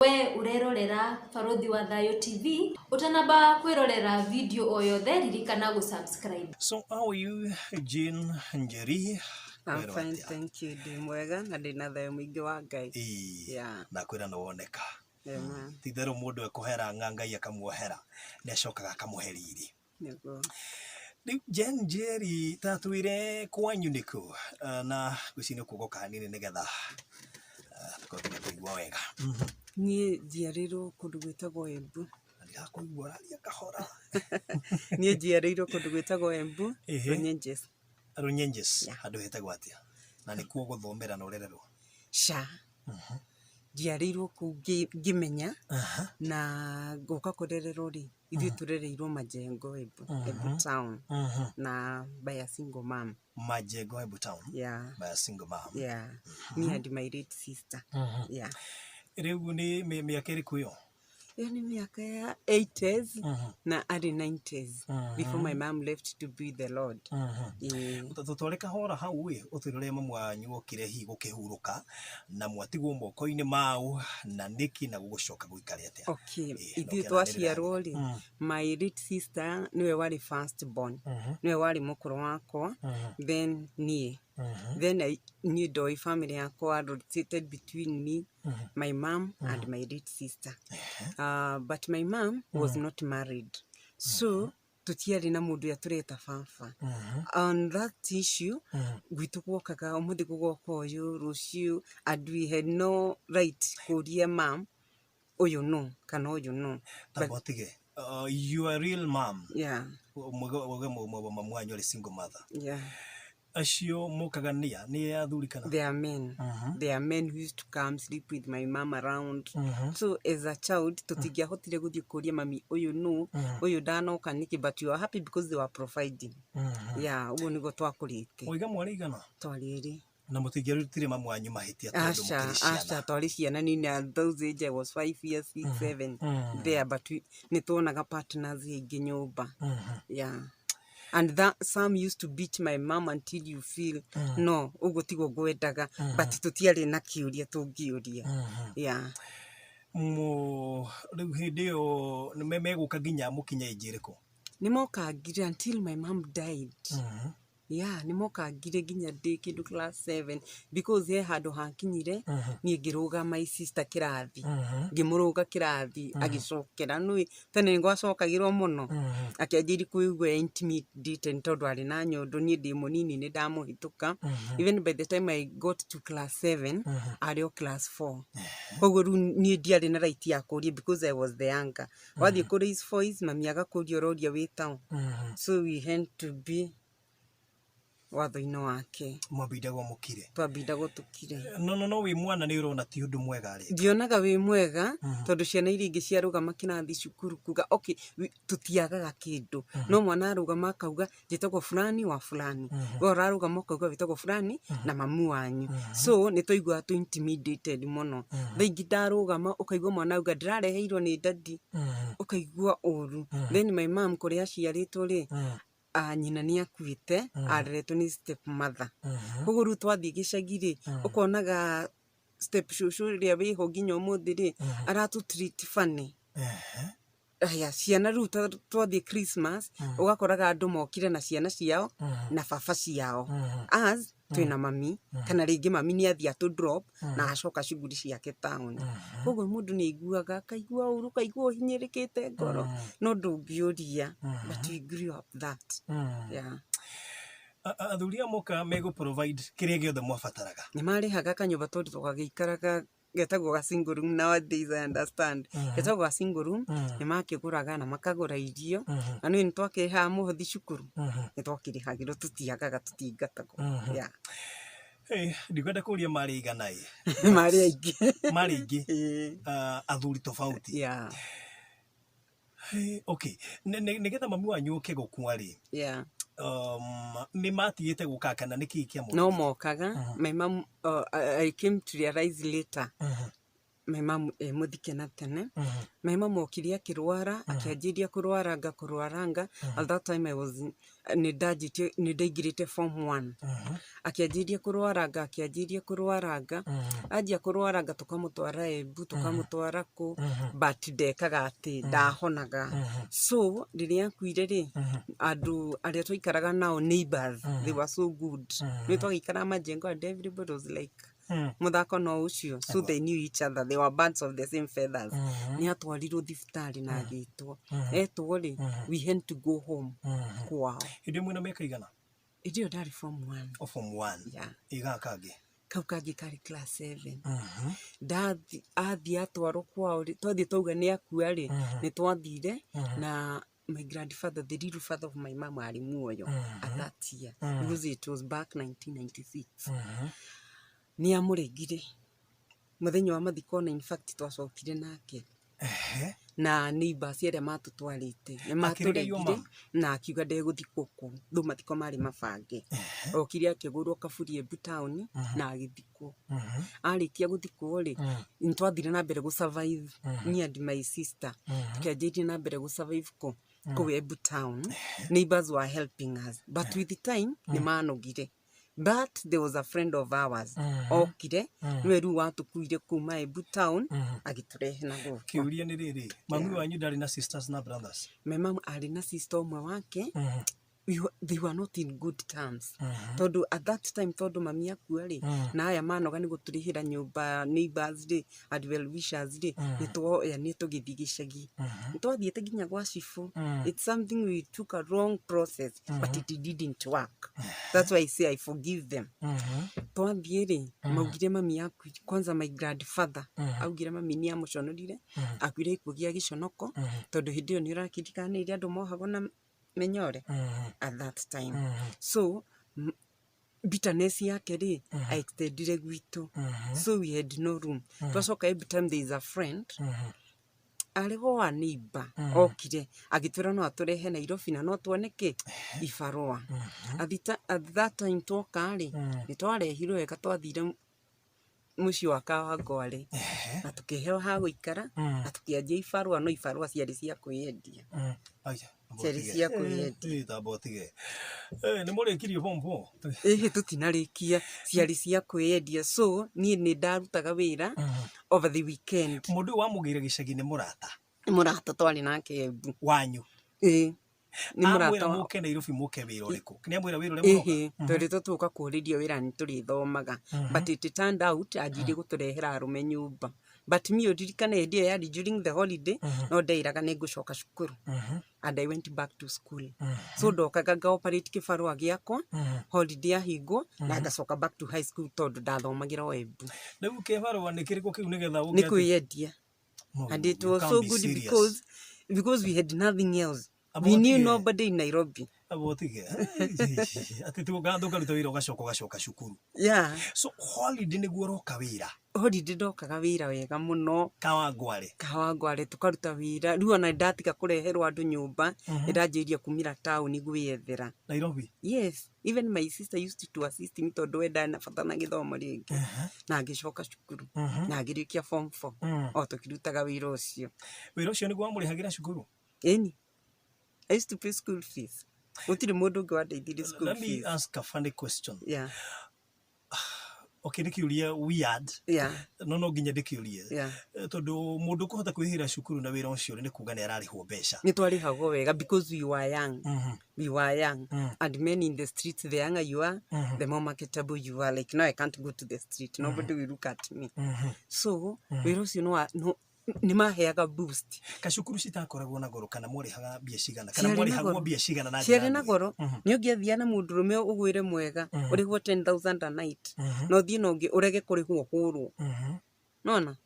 We ũrerorera Barũthi wa Thayũ TV, ũtanamba kwĩrorera video o yothe ririkana gũ subscribe. So how are you, Jane Njeri? I'm Kwĩrwo fine, atĩa? thank you. Ndĩ mwega na ndĩ na thayũ mũingĩ wa Ngai. Ĩĩ, Yeah. nakwĩra nĩ woneka. Amen. Ti itherũ mũndũ ekũhera ng'a Ngai akamuohera, nĩ acokaga akamũhe riri. Nĩguo. Rĩu Jane Njeri, ta twĩre kwanyu nĩkũ? Na ngwĩciria nĩ kuogoka hanini nĩgetha tũkorwo tũgĩkũigua wega. Niĩ njiarĩirwo kũndũ gwĩtagwo Embu. Na ndĩrakũigua ũraria kahora. Niĩ njiarĩirwo kũndũ gwĩtagwo Embu, Runyenjes. Runyenjes, Yeah. handũ hetagwo atĩa? Na nĩkuo gũthomera na ũrererwo? Ca. Njiarĩirwo kũu ngĩmenya na ngoka kũrererwo rĩ, ithuĩ tũrereirwo Majengo Embu, Embu town na by a single mom. Majengo Embu town? Yeah. By a single mom. Yeah. Me and my late sister. Yeah. Rĩu nĩ mĩaka ĩrĩkũ ĩyo? Ĩyo nĩ mĩaka ya 80s na early 90s before my mom left to be the Lord. Ĩĩ. Tũtware kahora hau ĩ, ũtwĩre ũrĩa mamu wanyu okire hihi gũkĩhurũka na mwatigwo moko-inĩ mau na nĩkĩ na gũgũcoka gũikare atĩa? Okay, Ĩĩ, ithuĩ no twaciarwo rĩ, kĩaranĩrĩra. My late sister nĩwe warĩ first born, nĩwe warĩ mũkũrũ wakwa, then niĩ. Then niĩ ndoĩ family yakwa rotated between me, my mom and my late sister. But my mom was not married. So, tũtiarĩ na mũndũ ũrĩa tũreta baba. On that issue, gwitũ gwokaga ũmũthĩ gũgoka ũyũ, rũciũ, and we had no right kũria mom ũyũ no kana ũyũ no. Tamba ũtige. Your real mom. Yeah. Mũge mamu wanyu arĩ single mother. Yeah. Acio mokaga nĩa? Nĩ athuri kana? They are men. They are men who used to come sleep with my mom around. So as a child, tũtingĩahotire gũthiĩ kũria mami ũyũ no, ũyũ ndanoka nĩkĩ, but you are happy because they were providing. Yeah, ũguo nĩguo twakũrĩte. Waiga mwarĩ igana? Twarĩ erĩ. Na mũtingĩarutire mamu wanyu mahĩtia tondũ Aca, mũkĩrĩ ciana? aca, twarĩ ciana nini at those age I was 5 years, 6, 7 there, but nĩ tuonaga partners aingĩ nyũmba. Yeah. And that some used to beat my mom until you feel no, ũguo tiguo ngwendaga, but tũtiarĩ na kĩũria tũngĩũria. Yeah. Rĩu hĩndĩ ĩyo megũka nginya mũkinye age ĩrĩkũ? Nĩ mokangire until my mom died. Yeah, nĩ mokangire nginya ndĩ kĩndũ class 7 because he handũ hakinyire niĩ ngĩrũga my sister kĩrathi, ngĩmũrũga kĩrathi agĩcokera, nĩũĩ tene nĩ gwacokagĩrwo mũno, akĩanjĩria kwĩigua intimidated tondũ arĩ na nyondo, niĩ ndĩ mũnini nĩ ndamũhĩtũka. Even by the time I got to class 7 arĩ o class 4, koguo rĩu niĩ ndiarĩ na right ya kũria because I was the younger. Wathiĩ kũ raise voice mami agakũria ũroria wĩ taũ, so we had to be watho-inĩ wake. Mwambindagwo mũkire? Twambindagwo tũkire. No, no, no, wĩ mwana nĩ ũrona ti ũndũ mwega rĩ? Ndionaga wĩ mwega tondũ ciana iria ingĩ ciarũgama kĩrathi cukuru kuga okay, tũtiagaga kĩndũ, no mwana arũgama akauga njĩtagwo fulani wa fulani, we ũrarũgama ũkauga wĩtagwo fulani na mamu wanyu, so nĩ twaiguaga tũ intimidated mũno. Thaa ingĩ ndarũgama ũkaigua mwana auga ndĩrareheirwo nĩ dadi, ũkaigua ũru. Then my mom kũrĩa aciarĩtwo rĩ, nyina nĩ akuĩte, areretwo nĩ step mother, koguo rĩu twathiĩ gĩcagi rĩ, ũkonaga step cũcũ ũrĩa wĩho nginya ũmũthĩ rĩ, aratũ treat funny. Aya ciana rĩu twathiĩ Christmas ũgakoraga andũ mokire na ciana ciao na baba ciao, as twĩna mami, kana rĩngĩ mami nĩ athiĩ atũ drop na acoka shughuli ciake town, koguo mũndũ nĩ aiguaga akaigua ũru, ũkaigua ũhinyĩrĩkĩte ngoro, no ndũngĩũria, but we grew up that, yeah. Athuri a moka megũ provide kĩrĩa gĩothe mwabataraga? Nĩ marĩhaga kanyũmba tondũ twagĩikaraga getagwo ga single room. Nowadays I understand getagwo ga single room. Nĩ makĩgũraga na makagũra irio, na nĩ twakĩrĩhaga mũhothi cukuru, nĩ twakĩrĩhagĩrwo, tũtiagaga, tũtingatagwo, yeah. Hey, ndikwenda kũria marĩ igana ĩ. Marĩ aingĩ. Marĩ aingĩ? Ĩĩ. Athuri tofauti? Yeah. Hey, okay, nĩgetha mami wanyu oke gũkua rĩ, nĩ matigĩte gũka kana nĩ kĩĩ kĩa No mokaga. My mom, I came to realize later. My mom mũthike na tene. My mom okire akĩrwara, akĩanjĩria kũrwaranga kũrwaranga. At that time I was nĩ ndanjĩtie, nĩ ndaingĩrĩte form one. Akĩanjĩria kũrwaranga, akĩanjĩria kũrwaranga, anjia kũrwaranga, tũkamũtwara Embu, tũkamũtwara kũ, but ndekaga atĩ ndahonaga. So rĩrĩa akuire rĩ, andũ arĩa twaikaraga nao, neighbors, they were so good. Nĩ twagĩikaraga majengo and everybody was like mũthako no ũcio, so they knew each other, they were birds of the same feathers. Nĩ atwarirwo thibitarĩ na agĩtwo, etwo rĩ, we had to go home kwao. Hĩndĩ ĩmwe na mĩaka igana? Hĩndĩ ĩyo ndarĩ form one. O form one? Yeah. Ĩgaka kangĩ? Kau kangĩ karĩ class seven. Ndathi athiĩ atwarwo kwao rĩ, twathiĩ twauga nĩ akua rĩ, nĩ twathire na my grandfather, the real father of my mom, arĩ muoyo at that year, because it was back 1996. Nĩ amũregire mũthenya wa mathiko, na in fact twacokire nake na neighbors arĩa matũtwarĩte nĩ Akĩrega your matũregire mum? Na akiuga ndegũthikwo kũu, rĩu mathiko marĩ mabange. Okire akĩgũrwo kaburi Embu town na agĩthikwo. Arĩkia gũthikwo rĩ, nĩ twathire na mbere gũ survive, me and my sister, tũkĩanjĩrĩria na mbere gũ survive kũu Embu town. Neighbors were helping us, but with the time nĩ manogire. But there was a friend of ours okire, nĩwe rĩu watũkuire kuma Embu town agĩtũrehe na gũkũ. Kĩũria nĩ rĩrĩ, mami wanyu ndarĩ na sisters na brothers? My mom arĩ na sister ũmwe wake. They were not in good terms, tondũ at that time, tondũ mami akua rĩ, na aya manoga nĩ gũtũrĩhĩra nyũmba, neighbors rĩ and well wishers rĩ, nĩ tuoyanire tũgĩthiĩ gĩcagi. Nĩ twathiĩte nginya gwa cibũ. It's something we took a wrong process, but it didn't work. That's why I say I forgive them. Twathiĩ rĩ, maugire mami aku, kwanza my grandfather augire mami nĩ amũconorire, akuire gĩkuũ gĩa gĩconoko, tondũ hĩndĩ ĩyo nĩ ũrakĩririkana nĩ rĩrĩa andũ mohagwo na menyore at that time. So bitterness yake rĩ, I extendire gwitũ, so we had no room. Twacoka every time, there is a friend arĩ go wa neighbor okire agĩtwĩra no atũrehe Nairobi na no tuone kĩ ibarũa. At that time twoka rĩ, nĩ twarehirwo wega, twathire mũciĩ wa Kawangware na tũkĩheo ha gũikara na tũkĩanjia ibarũa, no ibarũa ciarĩ cia kwĩyendia. Aja. Ciarĩ cia kwĩyendia. Tamba ũtige. Nĩ mũrĩkirie form four? Ĩhĩ, tũtinarĩkia. Ciarĩ cia kwĩyendia, so niĩ nĩ ndarutaga wĩra over the weekend. Mũndũ ũyũ wamũgĩire gĩcagi nĩ mũrata? Nĩ mũrata twarĩ nake Embu. Wanyu? Ĩĩ, nĩ Amwĩra mũrata wa mũke Nairobi, mũke wĩra ũrĩkũ? Nĩ amwĩra wĩra ũrĩa mũroka? Ĩhĩ, tweritwo tũka kũrĩrio wĩra nĩ tũrĩthomaga, but it turned out anjirie gũtũrehera arũme nyũmba. But me, ũririkane hĩndĩ ĩyo yarĩ during the holiday, no ndeiraga nĩ ngũcoka cukuru and I went back to school. So ndokaga nga operate kĩbarũa gĩakwa holiday yahingwo na ngacoka back to high school, tondũ ndathomagĩra o Embu. Rĩu kĩbarũa nĩ kĩrĩkũ kĩu nĩgetha Nĩ ũge atĩ- kwĩyendia. No, And it you was can't so be good serious. because we had nothing else. Abo We knew ũtige. nobody in Nairobi. Abo ũtige atĩ tũkaruta wĩra ũgacoka ũgacoka cukuru. Yeah. So holiday nĩguo ũroka wĩra? Holiday ndokaga wĩra wega mũno. Kawangware? Kawangware, tũkaruta wĩra. Rĩu ona ndatiga kũreherwo andũ nyũmba, nĩ ndanjĩrĩria kumĩra taũni gwĩyethera. Nairobi? Yes, even my sister used to assist me, tondũ we ndarĩ na bata na gĩthomo rĩngĩ, na ngĩcoka cukuru na ngĩrĩkia form four o tũkĩrutaga wĩra ũcio. Wĩra ũcio nĩguo wamũrĩhagĩra cukuru? Ĩni, I used to pay school fees. Gũtirĩ mũndũ ũngĩ wandeithirie school Let me fees. ask a funny question. Yeah. Okay, nĩ kĩũria weird, no no nginya ndĩkĩũrie. Tondũ mũndũ ũkũhota kwĩhĩra cukuru na wĩra ũcio nĩ kuga nĩ ararĩhwo mbeca. Nĩ twarĩhagwo wega because we were young. We were young and men in the streets, the younger you are, the more marketable you are. Like now I can't go to the street, nobody will look at me. So wĩra ũcio nĩ maheaga boost. Kacukuru citakoragwo na goro, kana mwarĩhaga mbia cigana, kana Ciarĩ na mwarĩhagwo goro. mbia cigana na njĩra Ciarĩ na nguhĩ? goro. Nĩ ũngĩathia na mũndũrũme ũgwĩre mwega ũrĩhwo 10,000 a night, na ũthiĩ na ũngĩ ũrege kũrĩhwo ũhũrwo. Nona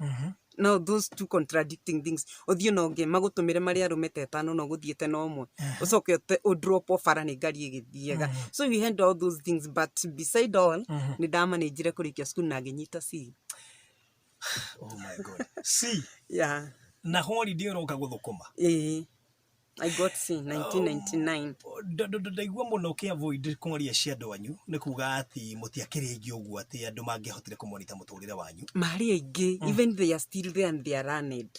now those two contradicting things, ũthiĩ na ũngĩ magũtũmĩre marĩ arũme ta ĩtano na ũgũthiĩte na ũmwe, ũcoke ũdrop bara nĩ ngari ĩgĩthiaga. So we had all those things, but beside all, nĩ ndamanĩnjire kũrĩkia cukuru na ngĩnyita C. Oh my God, see. Yeah. Na holiday ũroka gũthũkũma? Ĩĩ. I got C 1999. Ndaigua mũno ũkĩ avoid kwaria cia andũ anyu nĩ kuga atĩ mũtiakĩrĩ aingĩ ũguo atĩ andũ mangĩahotire kũmonita mũtũrĩre wanyu. Marĩ aingĩ, even they are still there and they are learned.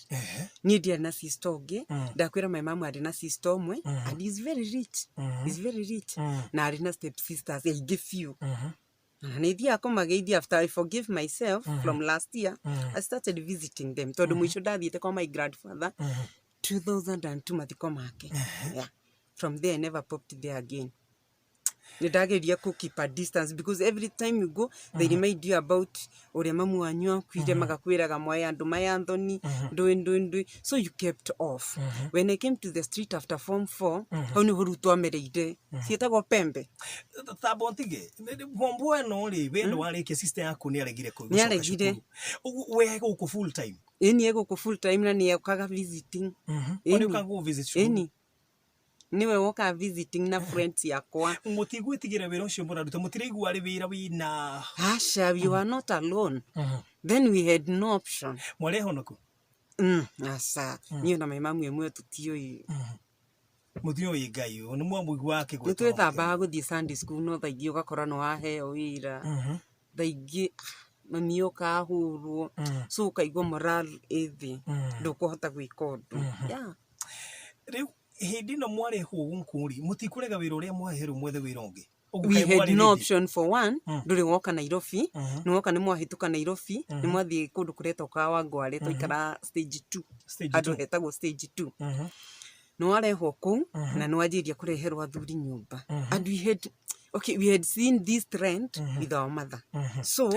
Niĩ ndiarĩ na sister ũngĩ. Ndakwĩra my mom arĩ na sister ũmwe and he's very rich. He's very rich. Na arĩ na step sisters aingĩ biũ. Na nĩ thiaga kũmageithia after I forgive myself from last year. I started visiting them tondũ mũico ndathiĩte kwa my grandfather 2002 mathiko make. Yeah. From there I never popped there again. Nĩ ndageria kũ keep a distance because every time you go they remind you about ũrĩa mamu wanyu akuire, magakwĩraga moya andũ maya thoni ndũĩ ndũĩ ndũĩ, so you kept off. When I came to the street after form 4, hau nĩho rĩu twamereire ciĩtagwo pembe. Tamba ntige bombo ĩno rĩ, we ndwarĩkia, sister yaku nĩ aregire Nĩ aregire. Ũguo we gũkũ full time? Ĩni, egũkũ full time na nĩ okaga visiting. Ĩni. Ĩni. Ũkaga gũ visit cukuru? Ĩni, nĩwe wokaga visiting na friends yakwa. Mũtigwĩtigĩra wĩra ũcio mũraruta? Mũtiraigua arĩ wĩra wĩna Asha, we were not alone then, we had no option. Mwarĩ honoku? Aca, niĩ na my mamu ĩmwe tũtiũĩ. Mũtiũĩ Ngai nĩ mwamũigua Nĩ akĩgweta? twĩthambaga gũthiĩ Sunday school, no thaingĩ ũgakora nĩ waheo wĩra, thaingĩ mami oka ahũrwo, so ũkaigua moral ĩ thĩ, ndũkũhota gwĩka ũndũ. Yeah. Rĩu hĩndĩ ĩno mwarĩhwo gũkũ rĩ, mũtikũrega wĩra ũrĩa mwaheirwo mwethe wĩra ũngĩ? Ũguo We kaĩ had mwarĩ no ready? option. For one, ndũrĩ woka Nairobi, nĩ woka, nĩ mwahĩtũka Nairobi, nĩ mwathiĩ kũndũ kũretwo Kawangware, twaikara stage 2. Stage Handũ two. hetagwo stage 2. Nĩ warehwo kũu na nĩ wanjĩrĩria kũreherwo athuri nyũmba, and we had, okay, we had seen this trend with our mother, so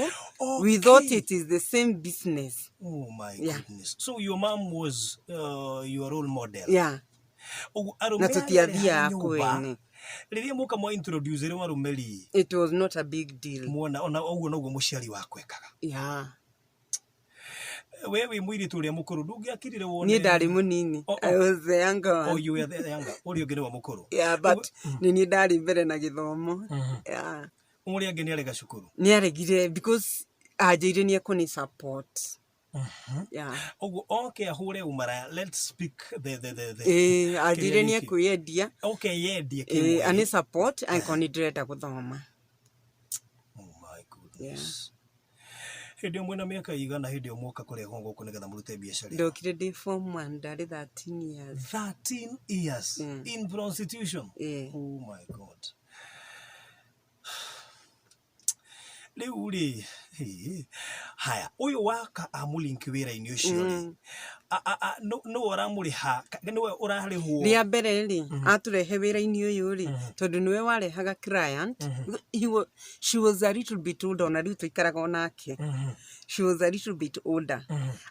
we thought it is the same business. Oh my goodness. So your mom was your role model. Yeah. Ũguo arũme Na arĩa tũtiathiaga arehaga nyũmba, kwene. Rĩrĩa moka mwa introduce rĩu arũme rĩ, It was not a big deal. Muona ona ũguo noguo mũciari waku ekaga. Yeah. We wĩ mũirĩtu ũrĩa mũkũrũ, ndũngĩakirire wone? Niĩ ndarĩ mũnini. Oh. I was the younger Oh, one. you were the younger. Ũrĩa ũngĩ nĩwe mũkũrũ. Yeah, but nĩ niĩ ndarĩ mbere na gĩthomo. Yeah. Ũrĩa ũngĩ nĩ arega cukuru. Nĩ aregire because anjĩire nĩ ekũni support. Yeah. Ũguo oke ahũre ũmaraya. Let's speak the Ĩĩ, anjĩire kĩrĩa nĩ gĩkĩ. ekwĩyendia. Oke yendie Ĩĩ, kĩmwĩrĩ. ani support angĩkorwo nĩ ndĩrenda gũthoma. Oh my goodness. Hĩndĩ ĩyo mwĩna mĩaka igana hĩndĩ ĩyo mwoka kũrehwo gũkũ nĩgetha mũrute biacara ĩno? Ndokire ndĩ form 1, ndarĩ 13 years. 13 years in prostitution? Ĩĩ. Oh my God. Rĩu rĩ, hĩ, haya, ũyũ waka amũlinki wĩra-inĩ ũcio rĩ, nũ ũramũrĩha? Nĩwe ũrarĩhwo? Rĩa mbere rĩ, atũrehe wĩra-inĩ ũyũ rĩ, tondũ nĩwe warehaga client, she was a little bit older, ona rĩu tũikaraga onake. She was a little bit older.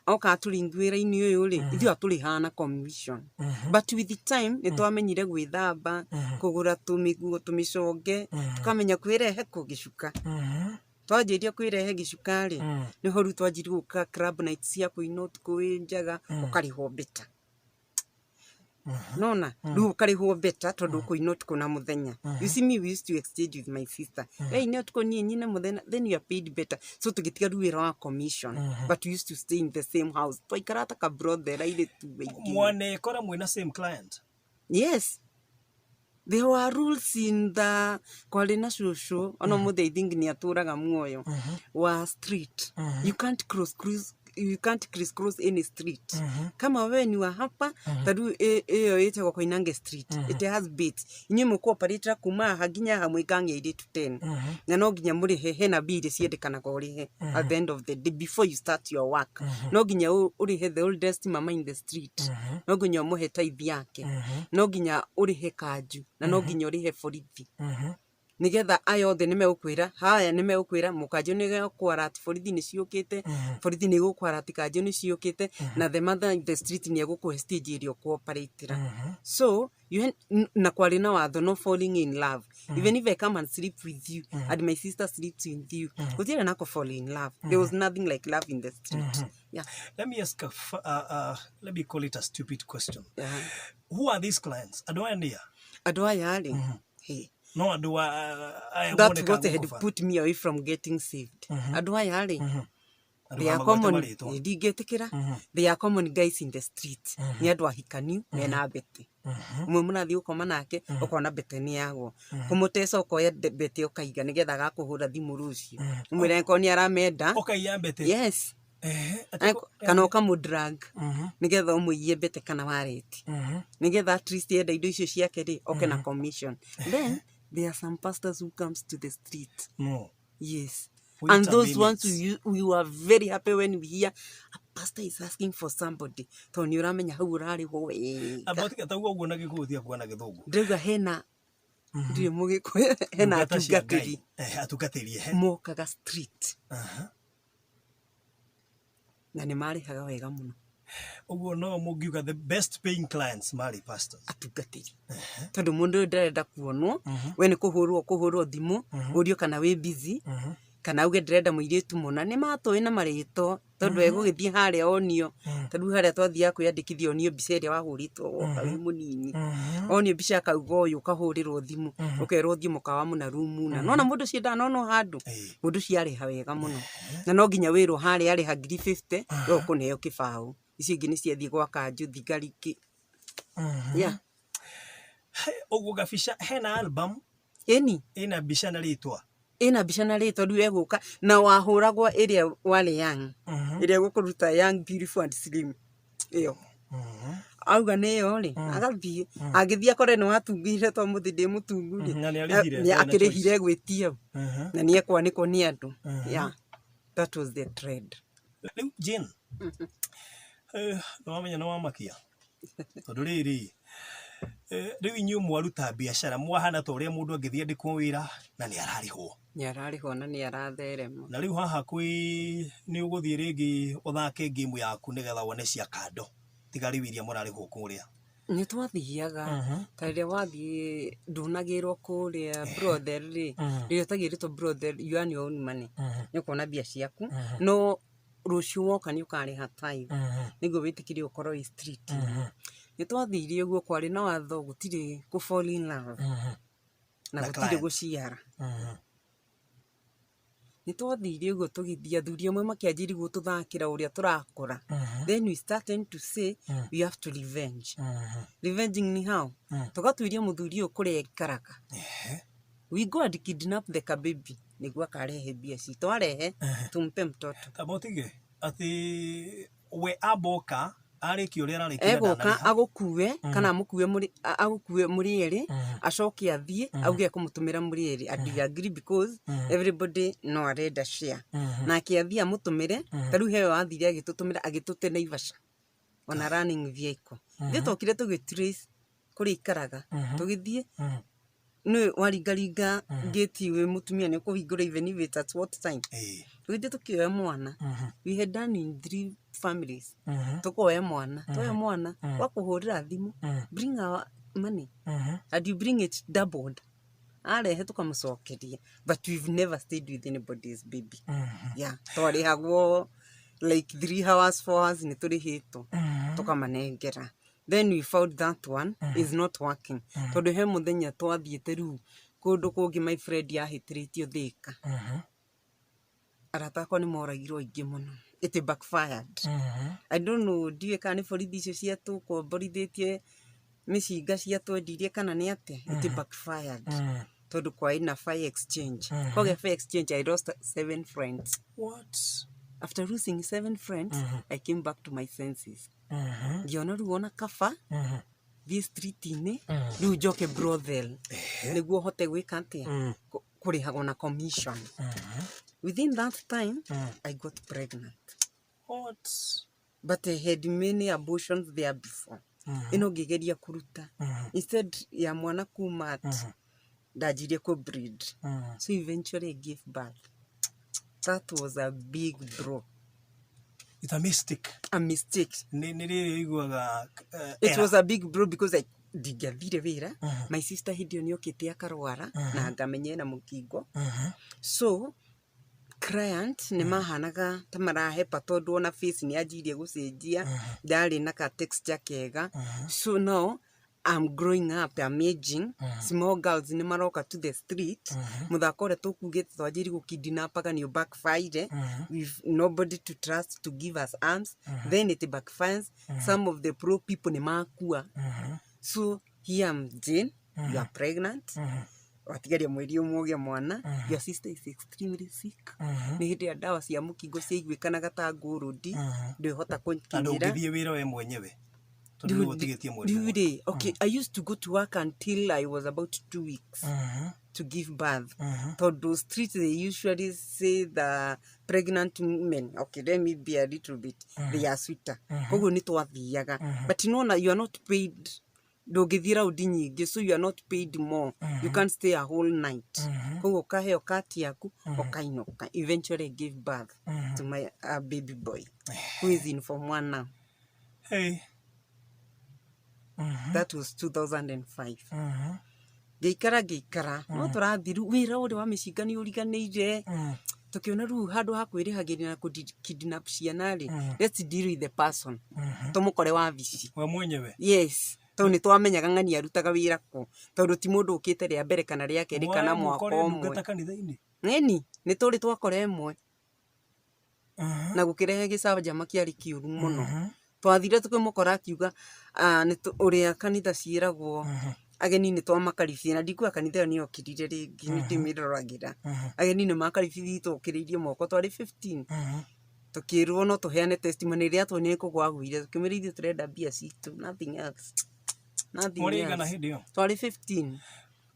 Oka atũringi wĩra-inĩ ũyũ rĩ, ithuĩ atũrĩhaga na commission, but with the time nĩ twamenyire gwĩthamba, kũgũra tũmĩguo tũmĩconge, tũkamenya kwĩrehe kũ gĩcuka. Twanjĩria kwĩrehe gĩcuka rĩ, nĩho rĩu twanjirie gũka club night cia kũina ũtukũ wĩ njaga, ũkarĩhwo better. Nona rĩu ũkarĩhwo better tondũ ũkũina ũtukũ na mũthenya. You see me, we used to exchange with my sister, we ine ũtukũ, niĩ nyine mũthenya, then you are paid better, so tũgĩtiga rĩu wĩra wa commission, but we used to stay in the same house, twaikaraga ta kabrother airĩtu aingĩ. Mwanekora mwĩna same client? Yes, there were rules in the kwarĩ na cũcũ, ona ũmũthĩ I think nĩ atũraga muoyo wa street. You can't cross, you can't crisscross any street kama wewe ni wa hapa. Tarĩu ĩyo ĩtagwo Koinange Street, it has bits. Inyuĩ mũkũoperate kuma haha nginya haha mwĩ gang ya airĩtu 10, na no nginya mũrĩhe, hena mbia iria ciendekanaga ũrĩhe at the end of the day before you start your work. No nginya ũrĩhe the oldest mama in the street, no nginya ũmũhe tithe yake, no nginya ũrĩhe kanju, na no nginya ũrĩhe borithi, nigetha aya othe nĩ megũkwĩra haya, nĩ megũkwĩra mũkanjũ nĩ egũkwara atĩ borithi nĩ ciũkĩte, borithi nĩ igũkwara atĩ kanjũ nĩ ciũkĩte, na the mother in the street nĩ egũkũhe stage ĩrĩa ũkũoperatĩra. So you na kwarĩ na watho, no falling in love. Even if I come and sleep with you and my sister sleeps with you, gũtirĩ na kũ fall in love. There was nothing like love in the street. Yeah. Let me ask a, let me call it a stupid question. Yeah. Who are these clients? Andũ aya nĩa? Andũ aya rĩ, hey, No andũ aya that's monekaga what had gũkũ bara. put me away from getting saved. Andũ aya rĩ, Andũ they are magwete common. Marĩtwa. Ndingĩtĩkĩra. They are common guys in the street, nĩ andũ ahikaniu mena mbete. Ũmwe mũrathiĩ gũkoma nake ũkona mbete nĩ yagwo kũmũteca ũkoya mbete ũkaiga nĩgetha agakũhũra thimũ rũciũ ũmwĩre angĩkorwo nĩ aramenda. Ũkaiya mbete? Yes. Kana ũkamũdrag nĩgetha ũmũiye mbete kana wareti nĩgetha at least enda indo icio ciake rĩ oke na commission. Then there are some pastors who comes to the street. No. Yes. Wait And a those ones minute. you are very happy when we hear a pastor is asking for somebody tondũ nĩ ũramenya hau ũrarĩhwo wega. Amba tiga tauga ũguo na Gĩkũyũ, tiga kuga na Gĩthũngũ. Ndĩrauga hena ndirĩ mũgĩkũyũ, hena Ndungata cia Ngai. atungatĩri Atungatĩri, ehe. mokaga street na nĩ marĩhaga wega mũno. Ũguo no mũngiuga the best paying clients marĩ pastors? Atungatĩri, tondũ mũndũ ũyũ ndarenda kuonwo, we nĩ kũhũrwo thimũ ũrio kana wĩ busy kana auge ndĩrenda mũirĩtu mũna, nĩ matũĩ na marĩtwa tondũ egũgĩthiĩ harĩa onio, ta rĩu harĩa twathiaga kwĩyandĩkithia onio mbica ĩrĩa wahũrĩtwo woka wĩ mũnini, onio mbica akauga ũyũ, ũkahũrĩrwo thimũ ũkerwo ũthiĩ mũkawa mũna rumu na nona mũndũ ũcio ndanonwo handũ. Mũndũ ũcio arĩha wega mũno na no nginya wĩrwo harĩa arĩha 50,000 we ũkũneo kĩbaũ, icio ingĩ nĩ ciathiĩ gwa kanjũ thigari kĩ yeah. Ũguo gabica hena album Ĩni. Ĩna mbica na rĩtwa? Ĩna mbica na rĩtwa. Rĩu egũka na wahũragwo ĩrĩa warĩ young, ĩrĩa gũkũruta young, beautiful and slim, ĩyo auga nĩyo rĩ, agathiĩ agĩthiĩ akore nĩ watungire to mũthĩ ndĩ mũtungu rĩ. Na nĩarĩhire, nĩ ndarĩ na akĩrĩhire gwĩtia na nĩ ekwanĩkwo nĩ andũ. Yeah, that was the trend. Rĩu Jane, nĩwamenya nĩwamakia tondũ rĩrĩ rĩu inyuĩ mwaruta biacara mwahana ta ũrĩa mũndũ angĩthiĩ andĩkwo wĩra na nĩ ararĩhwo. Nĩ ararĩhwo na nĩ aratherema. Na rĩu haha kwĩ nĩ ũgũthiĩ rĩngĩ ũthake game yaku nĩgetha wone cia kando tiga rĩu iria mũrarĩhwo kũrĩa. Nĩ twathiaga ta rĩrĩa wathiĩ ndũnagĩrwo kũrĩa brothel rĩ, rĩrĩa ũtagĩrĩtwo brothel, you earn your own money, nĩ ũkuona mbia ciaku, no rũciũ woka nĩ ũkarĩha tithe nĩguo wĩtĩkĩrio ũkorwo wĩ street. Nĩ twathire ũguo kwarĩ na watho gũtirĩ kũ fall in love na Na gũtirĩ client. Gũciara. Nĩ twathire ũguo tũgĩthiĩ athuri amwe makĩanjĩrĩria gũtũthakĩra ũrĩa tũrakũra. Then we started to say we have to revenge. Revenging ni how? Tũgatuĩria mũthuri ũyũ kũrĩa aikaraga. We go and kidnap the kababy nĩguo akarehe mbia citũ, arehe tumpe mtoto. Tamba ũtige atĩ we amboka arĩkia ũrĩa ararĩkia na Egũka ndanarĩha. agũkue kana amũkue mũrĩ agũkue mũrĩ erĩ, acoke athiĩ auge ekũmũtũmĩra mũrĩ erĩ, and we agree because everybody no arenda share, nake athiĩ amũtũmĩre. Ta rĩu heo athire agĩtũtũmĩra agĩtũte Naivasha ona running vehicle. Ithuĩ twokire tũgĩ trace kũrĩa ikaraga, tũgĩthiĩ nĩ waringaringa gate wĩ mũtumia nĩ ũkũhingũra even if it's at what time. Tũgĩthiĩ tũkĩoya mwana. We had done in three families. Tũkoya mwana, twoya mwana wakũhũrĩra thimũ, bring our money and you bring it doubled, arehe tũkamũcokeria, but we've never stayed with anybody's baby. Yeah, twarĩhagwo like 3 hours, 4 hours nĩ tũrĩhĩtwo tũkamanengera. Then we found that one is not working tondũ he mũthenya twathiĩte rĩu kũndũ kũngĩ, my friend yahĩtĩrĩtio Thĩka, arata akwa nĩ moragirwo aingĩ mũno. It backfired. I don't know, ndiũĩ kana nĩ borithi icio ciatũkomborithĩtie mĩcinga ciatwendirie kana nĩ atĩa. It backfired tondũ kwarĩ na fire exchange. Kwagĩa fire exchange, I lost seven friends. What? After losing seven friends, I came back to my senses, ngĩona rĩu ona kaba thiĩ street-inĩ rĩu njoke brothel nĩguo hote gwĩka atĩa. Kũrĩhagwo na commission. Within that time I got pregnant. What? But I had many abortions there before. Ĩno ngĩgeria kũruta, instead ya mwana kuma at ndanjirie kũ breed, so eventually I gave birth. That was a big blow. It's a mistake. A mistake. Nĩ rĩrĩ ũiguaga It error. was a big blow because I ndingĩathire wĩra. My sister hĩndĩ ĩyo nĩokĩte akarwara na ngamenya ena mũkingo, so client nĩ mahanaga ta marahepa tondũ ona face nĩ yanjirie gũcenjia, ndarĩ na ka texture kega. So now I'm growing up, I'm aging, small girls nĩ maroka to the street. Mũthako ũrĩa tũkugĩte twanjĩrie gũkidnapaga nĩ backfire with nobody to trust to give us arms. Then it backfires. Some of the pro people nĩ makua. So here I'm Jane, you are pregnant, watigaria mweri ũmwe ũgĩe mwana, your sister is extremely sick, nĩ hĩndĩ ya ndawa cia mũkingo ciaiguĩkanaga ta ngũrũndi, ndwĩhota Na kũnkinyĩra. ndũngĩthiĩ wĩra we mwenyewe tondũ nĩwe ũtigĩtie mweri Rĩu ũmwe. rĩ, okay, I used to go to work until I was about 2 weeks to give birth, tondũ street they usually say the pregnant women, okay, let me be a little bit, they are sweeter, koguo nĩ twathiaga, but nona you are not paid, ndũngĩthiĩ raundi nyingĩ, so you are not paid more, you can't stay a whole night, koguo ũkaheo kati yaku ũkainũka. Eventually I gave birth to my baby boy who is in form one now. Hey. That was 2005. Ngĩikara ngĩikara, no tũrathiĩ rĩu wĩra ũrĩa wa mĩcinga nĩ ũriganĩire, tũkĩona rĩu handũ ha kwĩrĩhagĩria na kidnap ciana rĩ, let's deal with the person, tũmũkore wabici. We mwenyewe? Yes, tondũ nĩ twamenyaga ng'ani arutaga wĩra kũ, tondũ ti mũndũ ũkĩte rĩa mbere kana rĩa kerĩ kana mwaka Mwamũkore ũmwe. Ndungata kanitha-inĩ? Ĩni, nĩ tũrĩ twakora ĩmwe na gũkĩrehe gĩcanjama kĩarĩ kĩũru mũno. Twathire tũkĩmũkora akiuga, ah, nĩ ũrĩa kanitha ciĩragwo ageni nĩ twamakaribia, na ndikuga kanitha ĩyo nĩ yokĩrire rĩngĩ, nĩ ndĩmĩroragĩra. Ageni nĩ makaribithie tũkĩrĩirie moko, twarĩ 15, tũkĩrwo no tũheane testimony ĩrĩa tuonire kũ gwagũire, tũkĩmwĩra ithuĩ tũrenda mbia citũ, nothing else, nothing Mwarĩ aigana else. hĩndĩ ĩyo? Twarĩ 15.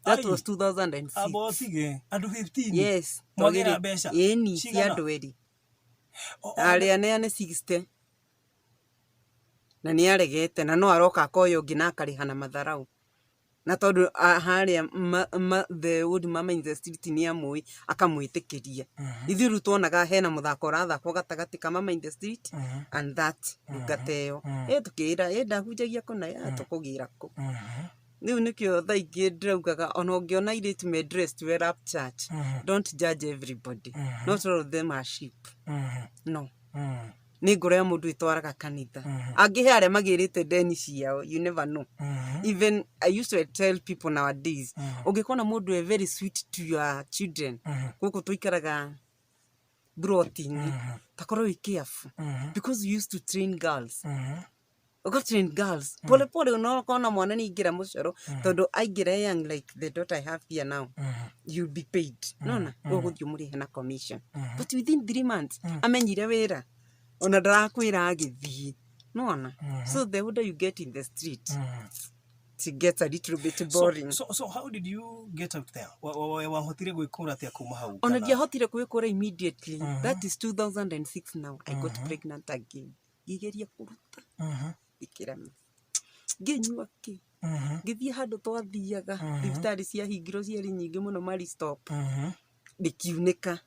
That Ai. was 2006. Amba ũtige andũ 15? Yes. Mwagĩra mbeca Ĩni, cia cigana? andũ erĩ. O- o- Arĩ aneane 60 na nĩ aregete, na no aroka akoya ũngĩ na akarĩha na matharau, na tondũ harĩa the old mama in the street nĩ amũĩ, akamwĩtĩkĩria. Ithuĩ rĩu tuonaga hena mũthako ũrathakwo gatagatĩ ka mama in the street and that ndungata ĩyo. Ĩ tũkĩra ĩ ndahunjagia kũna ya tũkũgĩra kũ. Rĩu nĩkĩo thaa ingĩ ndĩraugaga ona ũngĩona airĩtu me dressed well up church, don't judge everybody. Not all of them are sheep. No nĩ ngoro ya mũndũ ĩtwaraga kanitha, angĩhe arĩa magĩrĩte ndeni ciao, you never know. Even I used to tell people nowadays, ũngĩkona mũndũ e very sweet to your children gũkũ tũikaraga broti-inĩ, takorwo wĩ careful, because we used to train girls, uga train girls pole pole, unokona mwana nĩ aingĩra mũcoro, tondũ aingĩra young like the daughter I have here now, you'll be paid, nona ũgũthiĩ ũmũrĩhe na commission, but within 3 months amenyire wĩra, ona ndarakwĩra agĩthiĩ, nona. So the older you get in the street, it gets a little bit boring. So how did you get out there? Wahotire gwĩkũra atĩa kuma hau? Ona ndiahotire kwĩkũra immediately. That is 2006. Now I got pregnant again, ngĩgeria kũruta, ikĩrema, ngĩnyua kĩ, ngĩthiĩ handũ twathiaga, thibitarĩ ciahingirwo ciarĩ nyingĩ mũno, Marie Stop, rĩkiunĩka,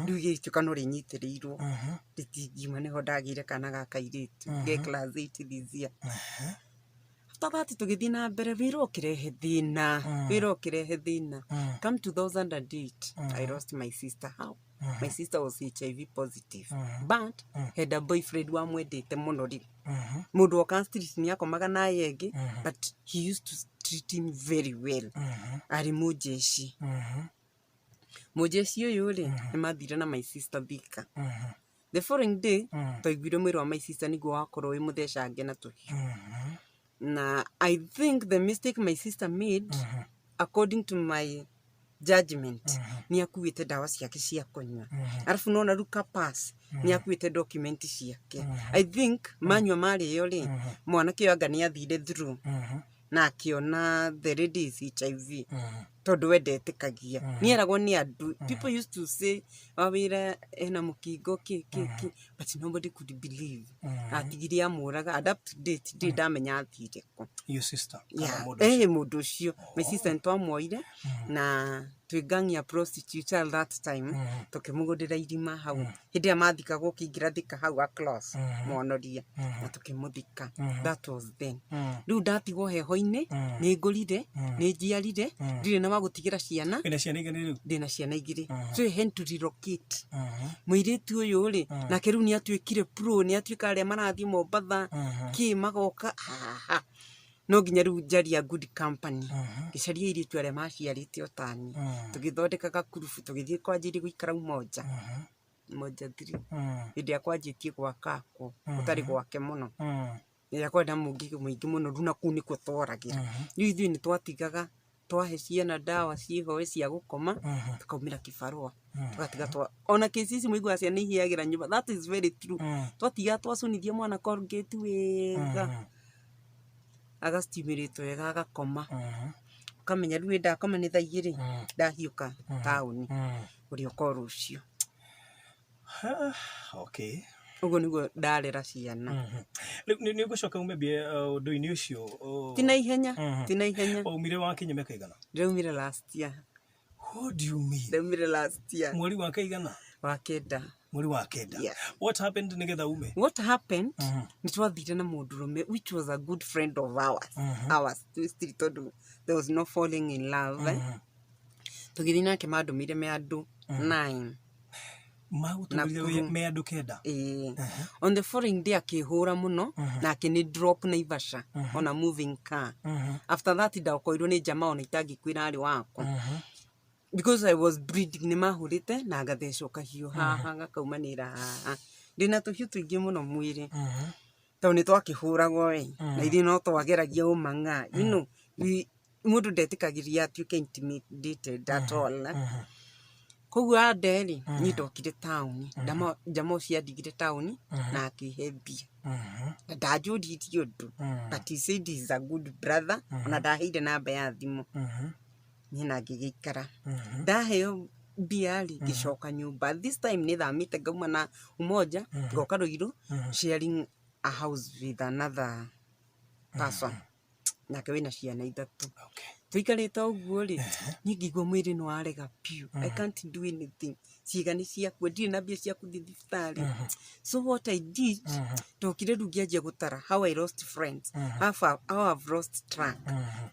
rĩu gĩgĩtuĩka no rĩnyitĩrĩirwo, rĩtingiuma. Nĩho ndagĩire kana ga kairĩtu ge class 8 this year. After that tũgĩthiĩ na mbere, wĩra ũkĩrehe thĩna, wĩra ũkĩrehe thĩna. Come 2008, I lost my sister. How? My sister was HIV positive but had a boyfriend wamwendete mũno. Rĩ mũndũ woka street nĩ akomaga naye ĩngĩ, but he used to treat him very well. Arĩ mũnjeci. Mũnjeci ũyũ rĩ, nĩ mathire na my sister Thika. The following day twaiguire mwĩrĩ wa my sister nĩguo wakorwo wĩ mũthecange na tũhiũ, na I think the mistake my sister made, according to my judgment, nĩ akuĩte ndawa ciake cia kũnyua, arabu nona rĩu ka pass, nĩ akuĩte document ciake. I think manyua marĩo rĩ, mwanake ũyũ anga nĩ athire through na akĩona the lady is HIV, tondũ we ndetĩkagia, nĩ eragwo nĩ andũ. People used to say wawĩra ena mũkingo kĩ kĩ kĩ, but nobody could believe. Atigire amũraga, and up to date ndirĩ ndamenya athire kũ. Your sister kana Yeah. mũndũ ũcio? Eh, mũndũ ũcio, my sister, nĩtwamuoire na twĩ gang ya prostitute at that time, tũkĩmũgũrĩra irima hau hĩndĩ ĩrĩa mathikagwo, ũkĩingĩra thika hau across mwonoria, na tũkĩmũthika. That was then. Rĩu ndatigwo heho-inĩ, nĩ ngũrire, nĩ njiarire, ndirĩ na wa gũtigĩra ciana. Wĩna ciana igana rĩu? Ndĩna ciana igĩrĩ, so I had to relocate. Mũirĩtu ũyũ rĩ, nake rĩu nĩ atuĩkire pro, nĩ atuĩka arĩa marathiĩ Mombatha kĩ magoka haha, no nginya rĩu njaria good company, ngĩcaria airĩtu arĩa maciarĩte o tani, tũgĩthondeka gakurubu, tũgĩthiĩ kwanjĩrĩria gũikara Umoja, Umoja 3, hĩndĩ ĩrĩa kwanjĩtie gwaka akwo gũtarĩ gwake mũno. Ĩrĩa kwarĩ na mũngĩ mũingĩ mũno, rĩu na kũu nĩkuo tworagĩra. Rĩu ithuĩ nĩ twatigaga twahe ciana ndawa ciĩhoe cia gũkoma, tukaumĩra kĩbarũa, tũgatiga twa ona kĩcici mũiguaga ciana ihĩagĩra nyũmba. That is very true. Twatiga twacũnithia mwana Colgate wega, agastimulate wega, agakoma, ũkamenya rĩu ndakoma nĩ thaa 2 ndahiũka taũni ũrĩa ũkorwo rũciũ. Okay. Ũguo nĩguo ndarera ciana. Rĩu nĩ ũgũcoka ume mbia ũndũ-inĩ ũcio? Ti na ihenya, ti na ihenya. Waumire wakinya mĩaka igana? Ndĩraumire last year. What do you mean? Ndaumire last year. Mweri wa kaigana? Wa 9. Mweri wa 9. Yeah. What happened nĩgetha ume? What happened, nĩ twathire na mũndũrũme which was a good friend of ours, still, tondũ there was no falling in love, eh? Tũgĩthiĩ nake, mandũmĩire me andũ 9. Magũtũmĩire? Nakuru. Me andũ 9? Ĩĩ. On the following day akĩhũra mũno na akĩnĩ drop Naivasha on a moving car. After that ndakorirwo nĩ jama ona itangĩkwĩra arĩ wakwa, because I was bleeding, nĩ mahũrĩte na ngathecwo kahiũ haha gakaumanĩra haha, ndĩna tũhiũ tũingĩ mũno mwĩrĩ, tondũ nĩ twakĩhũragwo we na ithuĩ no twageragia ũmang'a, mũndũ ndetĩkagĩria atuĩke intimidated at all, eh. Koguo ande rĩ, niĩ ndokire taũni, njama ũcio andigire taũni na akĩhe mbia na ndanjũririe ũndũ, but he said he is a good brother, ona ndaheire namba ya thimũ. Niĩ na ngĩgĩikara, ndaheo mbia rĩ, ngĩcoka nyũmba. This time nĩ thamĩte, ngauma na Umoja, ngoka Ruiru, sharing a house with another person nake wĩna ciana 3. Tũikarĩte ũguo rĩ, niĩ ngĩigua mwĩrĩ nĩ warega biũ. I can't do anything, ciĩga nĩ ciakua, ndirĩ na mbia cia kũthiĩ thibitarĩ. So what I did, ndokire rĩu ngĩanjia gũtara how I lost friends, how I've lost track.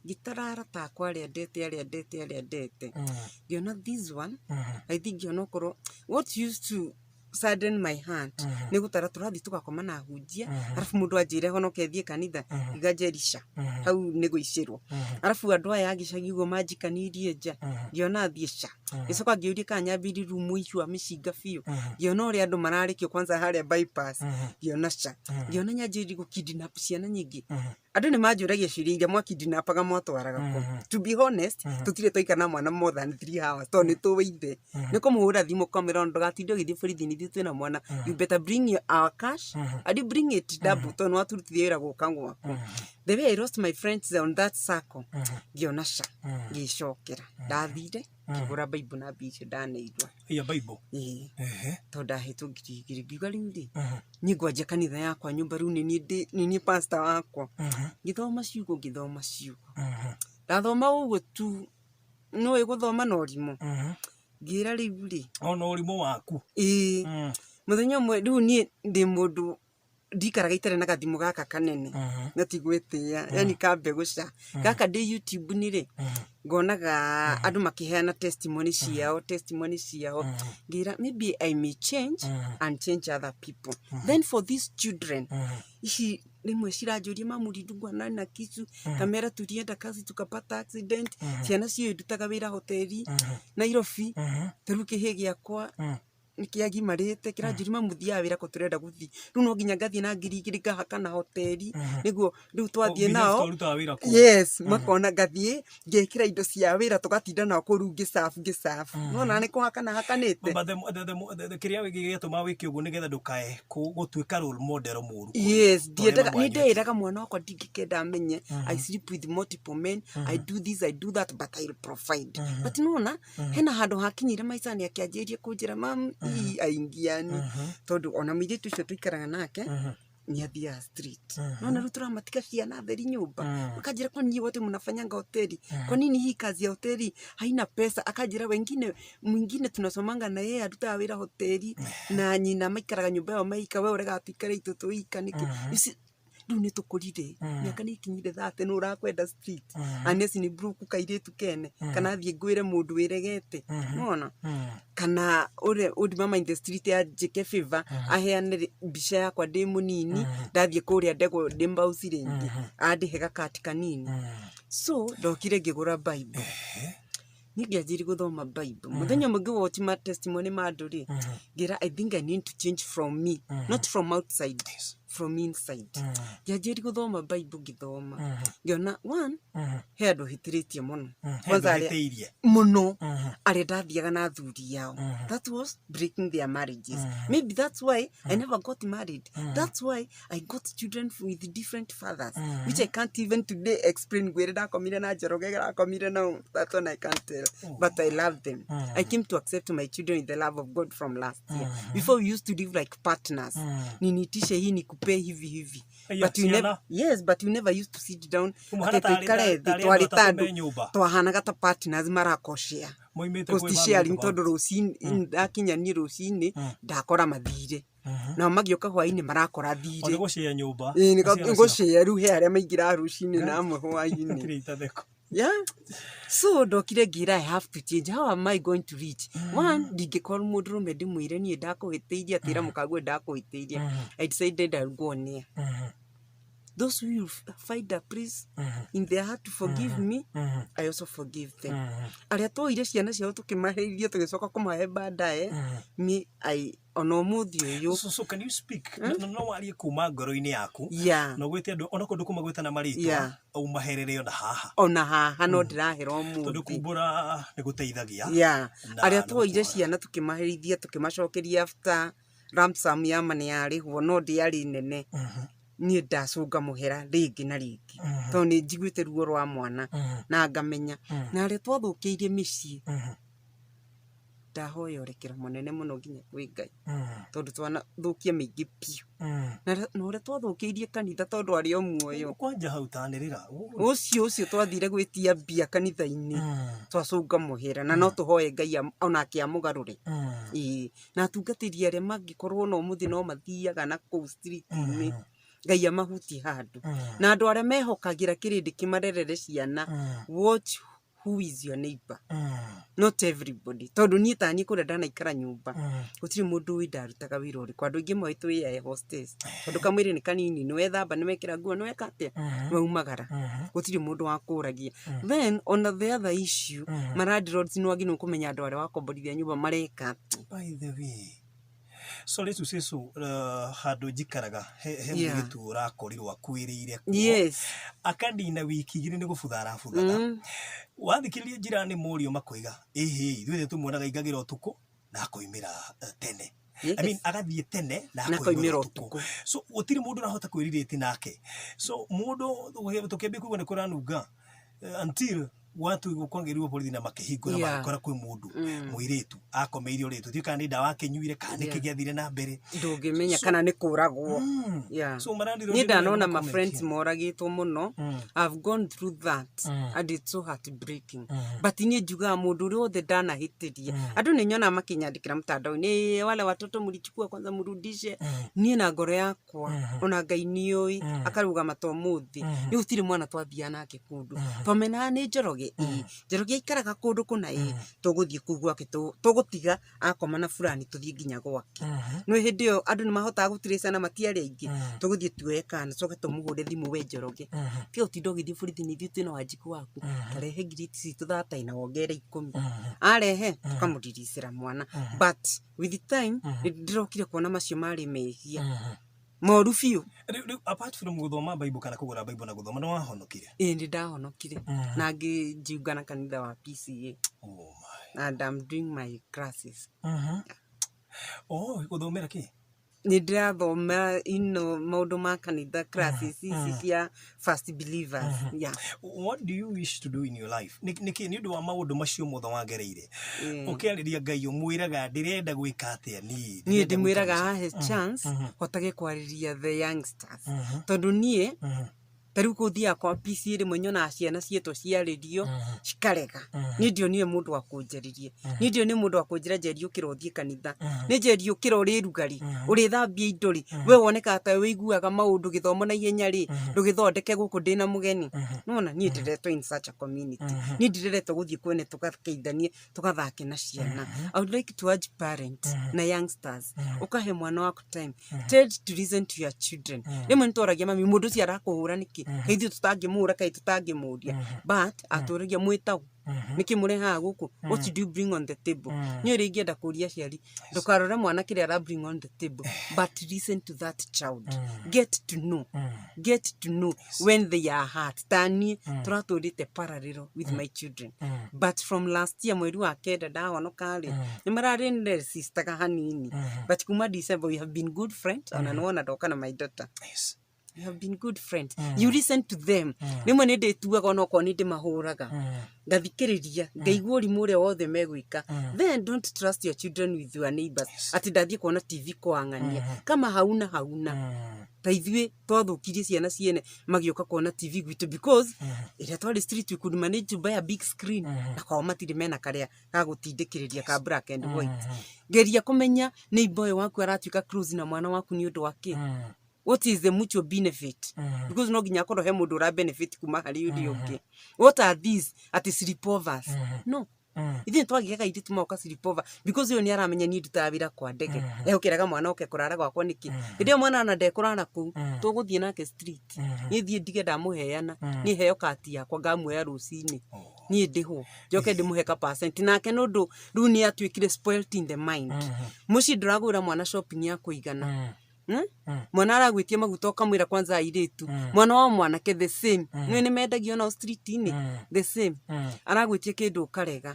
Ngĩtara arata akwa arĩa ndete, arĩa ndete, arĩa ndete, ngĩona this one, I think ngĩona okorwo what used to sadden my heart nĩ gũtara tũrathiĩ tũgakoma na ahunjia, arabu mũndũ anjĩre honoke thiĩ kanitha iganjerisha hau nĩ gũicĩrwo, arabu andũ aya a gĩcagi ũguo manjikanirie nja, ngĩona thiĩ ca. Ngĩcoka ngĩũria kana nyambĩrĩrie rĩu mũici wa mĩcinga biũ, ngĩona ũrĩa andũ mararĩkio kwanza harĩa bypass, ngĩona ca, ngĩona nyanjĩrĩrie gũkidnap ciana nyingĩ. Andũ nĩ manjũragia ciũria iria mwakidnapaga mwatwaraga kũ. To be honest, tũtirĩ twaikara na mwana more than 3 hours, tondũ nĩ tũĩ ithe nĩ kũmũhũra thimũ ũkamwĩra ona ndũgatinde ũgĩthiĩ borithi, nĩ ithuĩ twĩna mwana. You better bring your, our cash and you bring it double, tondũ nĩ waturutithia wĩra gũka gwaku. The way I lost my friends on that circle, ngĩona ca, ngĩcokera, ndathire ngĩgũra Bible na mbia icio ndaneirwo. Ya Bible? Ĩĩ. Ehe. Tondũ ndahetwo 2000, ngiuga rĩu rĩ, niĩ ngwanjia kanitha yakwa nyũmba, rĩu nĩ niĩ pastor wakwa. Ngĩthoma ciugo, ngĩthoma ciugo, ndathoma ũguo tu, nĩũĩ gũthoma na ũrimũ, ngĩra rĩu rĩ, Ona ũrimũ waku. Ĩĩ. Mũthenya ũmwe rĩu niĩ ndĩ mũndũ ndikaraga itarĩ na gathimũ gaka kanene, na ti gwĩtĩa, yani ka mbegũ ca gaka, ndĩ YouTube nĩ rĩ, ngonaga andũ makĩheana testimony ciao, ngĩra maybe I may change and change other people. Then for these children ici rĩmwe ciranjũria, "Mamu, ndungwa na kisu kamera, tulienda kazi tukapata accident." Ciana ciũĩ ndutaga wĩra hoteli Nairobi. Ta rĩu kĩhĩ gĩakwa nĩkĩagimarĩte, kĩranjũria, "Mamu, thiaga wĩra kũ? Tũrenda gũthiĩ rĩu, no nginya ngathiĩ na 2000 ngahaka na hoteli nĩguo rĩu twathiĩ nao." Ũrutaga wĩra kũu? Yes, makona ngathiĩ ngekĩra indo cia wĩra, tũgatinda nao kũu rĩu, ngĩcabu ngĩcabu, nona nĩ kũhakana hakanĩte. But kĩrĩa gĩatũma wĩke ũguo nĩgetha ndũkae gũtuĩka role model mũru kũrĩ Yes. tondũ Ndiendaga, arĩa nĩ mamwanjĩtie. ndeĩraga mwana wakwa ndingĩkenda amenye I sleep with multiple men, I do this, I do that, but I'll provide. But nona hena handũ hakinyire maica nĩ akĩanjĩrie kũnjĩra, "Mam, hii aingiani," tondũ ona mũirĩtu ũcio tũikaraga nake nĩ athiaga street. Nona rĩu tũramatiga ciana theri nyũmba. Akanjĩra, "Kwani nyinyi wote mnafanyanga hoteli? Kwa nini hii kazi ya hoteli haina pesa?" Akanjĩra, "Wengine, mwingine tunasomanga na yeye arutaga wĩra hoteli na nyina maikaraga nyũmba ĩyo maika, we ũrega tuikare itũ tũika nĩkĩ?" You see, rĩu nĩ tũkũrire, mĩaka nĩ ikinyire 30, nĩ ũrakwenda street unless nĩ broke kairĩtu kene, kana thiĩ ngwĩre mũndũ wĩregete nona, kana ũrĩa old mama in the street anjĩke favor, aheane mbica yakwa ndĩ mũnini, ndathiĩ kũrĩa ndegwo ndĩ mbauci rĩngĩ, andĩhe gakati kanini. So ndokire ngĩgũra Bible, niĩ ngĩanjĩria gũthoma Bible. Mũthenya ũmwe ngĩwatch ma testimony ma andũ rĩ, ngĩra, "I think I need to change from me, not from outside." Yes. From inside ngĩanjĩri gũthoma Bible, ngĩthoma, ngĩona one, he andũ hĩtĩrĩtie mũno. Kwanza arĩa Hĩtĩirie. Mũno arĩa ndathiaga na athuri ao. That was breaking their marriages. Maybe that's why I never got married. That's why I got children with different fathers, which I can't even today explain. Ngwĩre ndakomire na Njoroge, ndakomire na that one, I can't tell, but I love them. I came to accept my children with the love of God from last year. Before, we used to live like partners, ninitishe hii, nikupe hivi hivi. Aya, But you never, ciana? yes, but you never used to sit down Mũhana atĩ tũikare thĩ tarĩ twarĩ andũ ta atatũ me andũ nyũmba. Twahanaga ta partners marakoshea. Moimĩte kwĩ Cost family sharing, tofauti. tondũ rũcinĩ ndakinya niĩ rũcinĩ ndakora mathire, nao magĩũka hwainĩ marakora O nĩ thire. gũcĩa nyũmba. Ĩĩ, Na ciana ciao. ngũcĩa rĩu he arĩa maingĩraga rũcinĩ na amwe hwainĩ. Hatirĩ itatheko. Yeah, so ndokire ngĩra I have to change. How am I going to reach one? Ndingĩkorwo mũndũrũme ndĩmwĩre niĩ ndakũhĩtĩirie, atĩra mũkague ndakũhĩtĩirie. I decided I'll go on air. Those who will find a place in their heart to forgive me, I also forgive them. Arĩa twoire ciana ciao tũkĩmaheithia tũgĩcoka kũmahe baadaye, me I ona ũmũthĩ ũyũ. So can you speak? No warie kuma ngoro-inĩ yaku. Yeah. Na ũgwĩte andũ ona kũndũ kũmagwĩta na marĩtwa. Ũmaherere ona haha. Ona haha no ndĩrahera Tondũ ũmũthĩ. kumbũra nĩ gũteithagia. Yeah. Na Arĩa nĩ twoire gũkuohora. Ciana tũkĩmaherithia, tũkĩmacokeria after ransom ya money yarĩhwo, no ndĩarĩ nene. Niĩ ndacũnga mũhera rĩngĩ na rĩngĩ tondũ nĩ njiguĩte ruo rwa mwana na ngamenya. Na arĩa twathũkĩirie mĩciĩ, ndahoya ũrekero mũnene mũno nginya kwĩ Ngai, tondũ twanathũkia mĩingĩ biũ na ũrĩa twathũkĩirie kanitha tondũ arĩ o muoyo. Kwanja hau tanĩrĩra. Ũcio twathire gwĩtia mbia kanitha-inĩ, twacũnga mũhera na no tũhoe Ngai onake amũgarũre. Ĩĩ, na atungatĩri arĩa mangĩkorwo na ũmũthĩ no mathiaga na kũu street-inĩ, Ngai amahutie handũ. Na andũ arĩa mehokagĩra kĩrĩndĩ kĩmarerere ciana, watch who is your neighbor. Not everybody, tondũ niĩ taniĩ kũrĩa ndanaikara nyũmba gũtirĩ mũndũ ũĩ ndarutaga wĩra ũrĩkũ. Andũ aingĩ moĩ twĩ air hostess, tondũ kamwĩrĩ nĩ kanini, nĩ wethamba, nĩ wekĩra nguo, nĩ weka atĩa, nĩ waumagara, gũtirĩ mũndũ wakũragia. Then ona the other issue, malandlords, nĩ wagĩrĩirwo kũmenya andũ arĩa wakomborithia nyũmba mareka atĩa. By the way, sorry to say so, handũ njikaraga he mũirĩtu ũrakorirwo akuĩrĩire kuo. Akanina wiki 2 nĩ gũbutha arabuthaga. Wathikĩrĩria njirani mũriũ makoiga ĩhĩ, ithuĩ tũmuonaga aingagĩra ũtukũ na akoimĩra tene. I mean, agathiĩ tene na Na akoimĩra akoimĩra ũtukũ. ũtukũ. So gũtirĩ mũndũ ũrahota kwĩrirĩti nake. So mũndũ tũkĩambia kũigua nĩ kũranunga, until watu kwangĩrĩrwo borithi na makĩhingũra, magĩkora kwĩ mũndũ mũirĩtu akomeirio rĩtũ tiũ kana nĩ ndawa akĩnyuire kana nĩkĩ gĩathire na mbere. Ndũngĩmenya kana nĩ kũragwo. Yeah. So marandiro Niĩ ndanona ma friends moragĩtwo mũno. I've gone through that and it's so heartbreaking, but niĩ njugaga mũndũ ũrĩa wothe ndanahĩtĩria, andũ nĩ nyonaga makĩnyandĩkĩra mtandao-inĩ, "Eh, wale watoto mlichukua kwanza mrudishe." Niĩ na ngoro yakwa, ona Ngai nĩũĩ akarũgama ta ũmũthĩ nĩ gũtirĩ mwana twathiaga nake kũndũ twamenaga nĩ Njoroge. Ĩĩ, Njoroge aikaraga kũndũ kũna, ĩĩ, tũgũthiĩ kũu gwake, tũgũtiga akoma na fulani tũthiĩ nginya gwake. No hĩndĩ ĩyo andũ nĩ mahotaga gũtirĩcana, matiarĩ aingĩ. Tũgũthiĩ tuoe kana coke tũmũhũre thimũ, "We Njoroge, tiga ũtinda ũgĩthiĩ borithi, nĩ ithuĩ twĩna Wanjikũ waku, tarehe ngiri citũ 30 na wongerere 10." Arehe tũkamũriricĩra mwana. But with time nĩ ndĩrokire kuona macio marĩ mehia moru biũ. Rĩu apart from gũthoma Bible kana kũgũra Bible na gũthoma, nĩ wahonokire? Ĩĩ, nĩ ndahonokire na ngĩjiunga na kanitha wa PCA Oh my. and I'm doing my classes. Oh, gũthomera kĩ? Nĩ ndĩrathoma ino maũndũ ma kanitha, classes ici cia first believers, yeah. What do you wish to do in your life? Nĩ nĩ ũndũ wa maũndũ macio mothe wagereire, ũkĩarĩria Ngai ũmwĩraga ndĩrenda gwĩka atĩa niĩ? Niĩ Ndĩrenda gwĩka ndĩmwĩraga mbica. ahe chance hotage kwarĩria the youngsters, tondũ niĩ ta rĩu kũthiaga kwa PCA rĩmwe nyonaga ciana cietwo ciarĩrio cikarega. Niĩ ndionire mũndũ wa kũnjarĩria, niĩ ndionire mũndũ wa kũnjĩra, "Njeri, ũkĩra ũthiĩ kanitha." Nĩ, "Njeri, ũkĩra ũrĩruga rĩ, ũrĩthambia indo rĩ, we wonekaga ta wĩiguaga maũndũ gĩthomo na ihenya rĩ, ndũgĩthondeke gũkũ ndĩna mũgeni." Nona niĩ ndĩretwo in such a community, niĩ ndireretwo gũthiĩ kwene tũgakeithanie tũgathake na ciana. I would like to urge parents na youngsters, ũkahe mwana waku time. Tend to listen to your children. Rĩmwe nĩ tworagia mami, "Mũndũ ũcio arakũhũra nĩkĩ?" Nĩkĩ kaĩ ithuĩ tũtangĩmũra, kaĩ tũtangĩmũria? But atũragia mwĩtagwo nĩkĩ mũrehaga gũkũ? What do you bring on the table? Niĩ ũrĩa ingĩenda kũria aciari, ndũkarore mwana kĩrĩa ara bring on the table, but listen to that child. Get to know when they are hurt. Ta niĩ tũratũrĩte parallel with my children, but from last year mweri wa kenda ndahonoka rĩ, nĩ mararĩ hanini, but kuma December we have been good friends. Ona nĩwona ndoka na my daughter. We have been good friends. You listen to them. Rĩmwe nĩ ndĩtuaga onokorwo nĩ ndĩmahũraga, ngathikĩrĩria, ngaigua ũrimũ ũrĩa wothe megwĩka. Then don't trust your children with your neighbors, atĩ ndathiĩ kuona TV kwang'ania kama hauna hauna. Ta ithuĩ twathũkirie ciana ciene magĩũka kuona TV gwitũ, because ĩrĩa twarĩ street we could manage to buy a big screen, na kwao matirĩ mena karĩa ga gũtindĩkĩrĩria ka black and white. Geria kũmenya neighbor ũyũ waku aratuĩka close na mwana waku nĩ ũndũ wa kĩ. What is the mutual benefit? Because no nginya akorwo he mũndũ ũra benefit kuma harĩ ũrĩa ũngĩ. What are these, atĩ sleepovers? No ithuĩ twagĩaga airĩtu moka sleepover because ũyũ nĩ aramenya niĩ ndutaga wĩra kwa ndege, ehũkĩraga mwana oke kũrara gwakwa nĩkĩ? Hĩndĩ ĩyo mwana ona ndekũrara kũu, tũgũthiĩ nake street. Niĩ thiĩ ndige ndamũheana, niĩ heo kati yakwa, ngamuoya rũcinĩ, niĩ ndĩhwo, njoke ndĩmũhe ka percent nake, nĩ ũndũ rĩu nĩ atuĩkire spoilt in the mind. Mũciĩ ndũragũra mwana shopping ya kũigana. Mwana aragwĩtia maguta ũkamwĩra kwanza airĩtu. Mwana wa mwanake the same, nĩ nĩ mendagio nao street-inĩ the same, aragwĩtia kĩndũ ũkarega.